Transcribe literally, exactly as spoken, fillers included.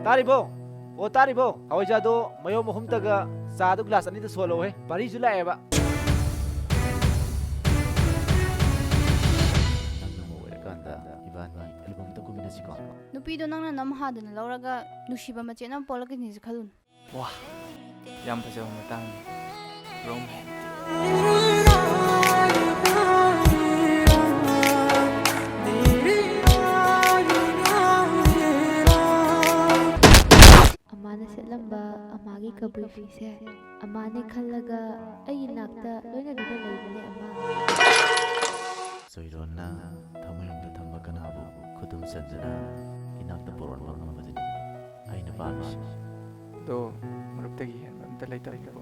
ꯇꯥꯔꯤꯕꯣ? ꯑꯣ, ꯇꯥꯔꯤꯕꯣ? ꯍꯋꯥꯏꯖꯥꯗꯣ ꯃꯌꯣꯝ ꯑꯍꯨꯝꯇꯒ ꯆꯥꯗꯣ ꯒ꯭ꯂꯥꯁ ꯑꯅꯤꯗ ꯁꯣꯜꯂꯛꯎꯍꯦ, ꯄꯥꯔꯤꯁꯨ ꯂꯥꯛꯑꯦꯕ꯫ ꯅꯪꯅ ꯃꯧ ꯑꯣꯏꯔꯀꯥꯟꯗ ꯏꯕꯥꯅꯤ ꯑꯦꯜꯕꯝꯗ ꯀꯨꯝꯃꯤꯟꯅꯁꯤꯀꯣ? ꯅꯨꯄꯤꯗꯣ ꯅꯪꯅ ꯅꯝ ꯍꯥꯗꯅ ꯂꯧꯔꯒ ꯅꯨꯡꯁꯤꯕ ꯃꯆꯦꯠ ꯑꯃ ꯄꯣꯛꯂꯛꯀꯅꯤꯁꯦ ꯈꯜꯂꯨꯅꯨ꯫ ꯋꯥ, ꯌꯥꯝ ꯐꯖꯕ ꯃꯇꯥꯡꯅꯤ꯫ Romantic꯫ ꯑꯃꯥꯅ ꯁꯦꯠꯂꯝꯕ ꯑꯃꯥꯒꯤ ꯀꯕꯨꯏ ꯐꯤꯁꯦ ꯑꯃꯥꯅꯦ ꯈꯜꯂꯒ ꯑꯩꯒꯤ ꯅꯥꯛꯇ ꯂꯣꯏꯅꯗꯨꯅ ꯂꯩꯕꯅꯦ ꯑꯃꯥ꯫ ꯆꯣꯏꯔꯣꯟꯅ ꯊꯃꯣꯏꯅꯨꯡꯗ ꯊꯝꯕ ꯀꯅꯥꯕꯨ ꯈꯨꯗꯨꯝ ꯆꯟꯗꯨꯅ ꯏꯅꯥꯛꯇ ꯄꯨꯔꯛꯄ ꯉꯝꯕꯗꯨꯅꯤ ꯑꯩꯅ ꯄꯥꯝꯃꯤꯁꯤ꯫ ꯑꯗꯣ ꯃꯔꯨꯞꯇꯒꯤ ꯍꯦꯟꯕ ꯑꯝꯇ ꯂꯩꯇꯕꯅꯤꯀꯣ꯫